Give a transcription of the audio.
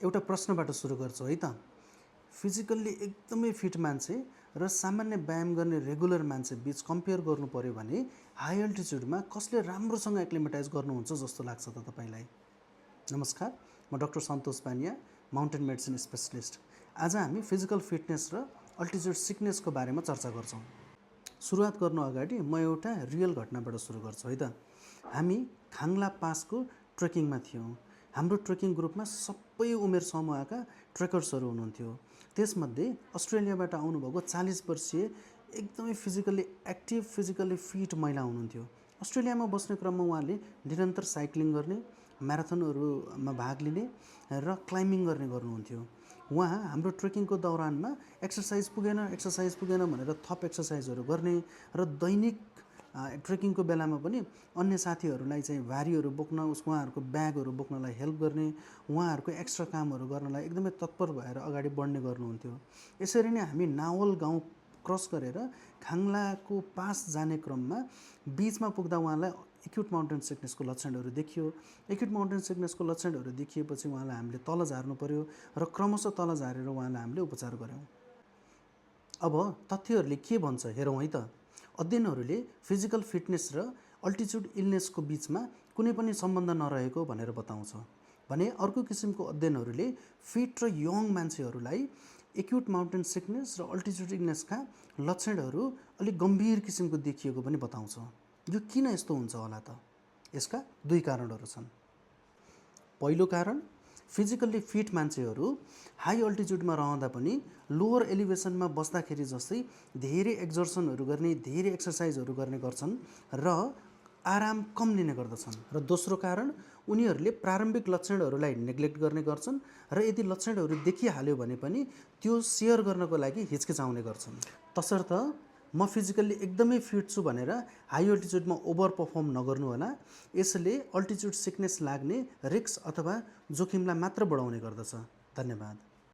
एउटा प्रश्नबाट सुरु गर्छु है त। फिजिकल्ली एकदमै फिट मान्छे र सामान्य व्यायाम गर्ने रेगुलर मान्छे बीच कम्पेयर गर्नु पर्यो भने हाई अल्टिच्युडमा कसले राम्रोसँग एक्लिमेटाइज गर्नुहुन्छ जस्तो लाग्छ त तपाईँलाई? नमस्कार, म डाक्टर सन्तोष पानिया, माउन्टेन मेडिसिन स्पेसलिस्ट। आज हामी फिजिकल फिटनेस र अल्टिच्युड सिकनेसको बारेमा चर्चा गर्छौँ। सुरुवात गर्नु अगाडि म एउटा रियल घटनाबाट सुरु गर्छु है त। हामी खाङ्ला पासको ट्रेकिङमा थियौँ। हाम्रो ट्रेकिङ ग्रुपमा सबै उमेर समूहका ट्रेकर्सहरू हुनुहुन्थ्यो। त्यसमध्ये अस्ट्रेलियाबाट आउनुभएको 40 वर्षीय एकदमै फिजिकल्ली एक्टिभ, फिजिकल्ली फिट महिला हुनुहुन्थ्यो। अस्ट्रेलियामा बस्ने क्रममा उहाँले निरन्तर साइक्लिङ गर्ने, म्याराथनहरूमा भाग लिने र क्लाइम्बिङ गर्ने गर्नुहुन्थ्यो। उहाँ हाम्रो ट्रेकिङको दौरानमा एक्सर्साइज पुगेन भनेर थप एक्सर्साइजहरू गर्ने र दैनिक ट्रेकिङको बेलामा पनि अन्य साथीहरूलाई चाहिँ भारीहरू बोक्न, उहाँहरूको ब्यागहरू बोक्नलाई हेल्प गर्ने, उहाँहरूको एक्स्ट्रा कामहरू गर्नलाई एकदमै तत्पर भएर अगाडि बढ्ने गर्नुहुन्थ्यो। यसरी नै हामी नावल गाउँ क्रस गरेर खाङ्लाको पास जाने क्रममा बिचमा पुग्दा उहाँलाई एक्युट माउन्टेन सिकनेसको लक्षणहरू देखियो। एक्युट माउन्टेन सिकनेसको लक्षणहरू देखिएपछि उहाँलाई हामीले तल झार्नु पर्यो र क्रमशः तल झारेर उहाँलाई हामीले उपचार गऱ्यौँ। अब तथ्यहरूले के भन्छ हेरौँ है त। अध्ययनहरूले फिजिकल फिटनेस र अल्टिच्युड इलनेसको बिचमा कुनै पनि सम्बन्ध नरहेको भनेर बताउँछ भने अर्को किसिमको अध्ययनहरूले फिट र यङ मान्छेहरूलाई एक्युट माउन्टेन सिकनेस र अल्टिच्युड इलनेसका लक्षणहरू अलिक गम्भीर किसिमको देखिएको पनि बताउँछ। यो किन यस्तो हुन्छ होला त? यसका दुई कारणहरू छन्। पहिलो कारण, फिजिकल्ली फिट मान्छेहरू हाई अल्टिच्युडमा रहँदा पनि लोवर एलिभेसनमा बस्दाखेरि जस्तै धेरै एक्जर्सनहरू गर्ने, धेरै एक्सर्साइजहरू गर्ने गर्छन् र आराम कम लिने गर्दछन्। र दोस्रो कारण, उनीहरूले प्रारम्भिक लक्षणहरूलाई नेग्लेक्ट गर्ने गर्छन् र यदि लक्षणहरू देखिहाल्यो भने पनि त्यो सेयर गर्नको लागि हिचकिचाउने गर्छन्। तसर्थ म फिजिकल्ली एकदमै फिट छु भनेर हाई अल्टिच्युडमा ओभर पर्फर्म नगर्नु होला। यसले अल्टिच्युड सिकनेस लाग्ने रिस्क अथवा जोखिमलाई मात्र बढाउने गर्दछ। धन्यवाद।